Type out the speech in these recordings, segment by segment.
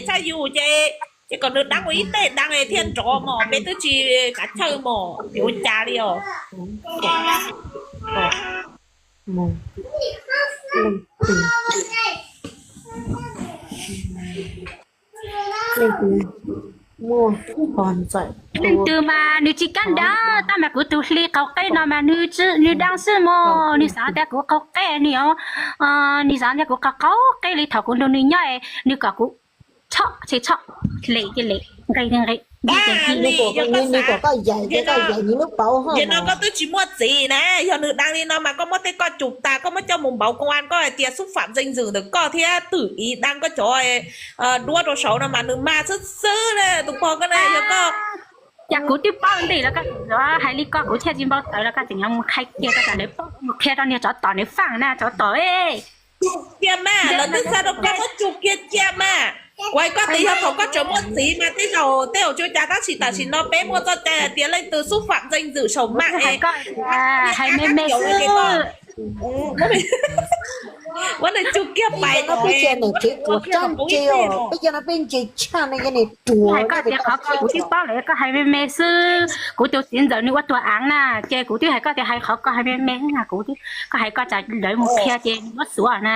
tshaj yus ces, ces kom nws dab ua ib teg dab thiaj nrov mog, peb twb tsis kav chawj mog, yuav ua cas li os. Leej twg mas nws tsis kab dab, tab mas kuv tus hli qaug qeb no mas nws dab xwb mog, nws xav tias kuv qaug qeb ni os. Nws xav tias kuv qaug qaug qeb li thaum kuv nrog nws nyob, nws kom kuv tshoj tshej tshoj, lem ces lem, nqe ces nqe, nqe ces nqe. Nws kom koj yaim ces koj yaim nws lub paum hos. Yog no koj twb tsis muaj txiv na, yog nws dab li no mas koj muab tej koj cus tas, koj muab coj mus npauv công an, koj hais tias xúc phạm danh dự ntawm koj thiab twm ib dab koj cov duab rau saud no mas nws mas xwb xwb na tus pog koj na, yog koj. Cas kuv twb paub ntej los koj tseem hais li ko, kuv thiaj tsis npau taws los koj tseem yuav mus qhia kiag rau lawv paub, mus qhia rau niag tsov tom nws faj na, tsov tom. Kiag mas, lawv twb xa rau koj, muab tsuj kiag cia mas. Kuv hais koj tias yog thaum koj tseem muaj txiv mas tej zaum tej zaum tsis ua cas, tab sis tam sim no peb muaj txoj cai hais tias leej twg xúc phạm danh dự sau mạng es hais me me xwb. Muab nws tsuj kiag pais no. Peb cia niam tsev ruam tag ces, peb cia no peb ntse tshaj no cia niam ruam. Hais koj tias qhov ko kuv twb paub lawm, koj hais me me xwb, kuv tus txiv ntxawm nws ua tuag av na, ces kuv twb hais koj tias hais qhov ko hais me me na, kuv, koj hais koj tsam lawv mus qhia ces muab xuav na.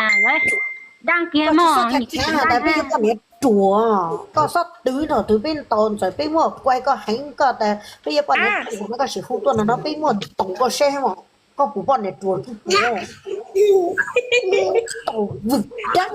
Dab kiag mog, peb cia poj niam ruam, koj xob twv no twv peb ntaus ntxawm, peb muaj kuai koj heev, koj tas peb cia poj niam ruam no koj sim hu tuaj no no peb muaj toom koj seb mog, koj puas poj niam ruam tsis ruam. Tau vwm dab.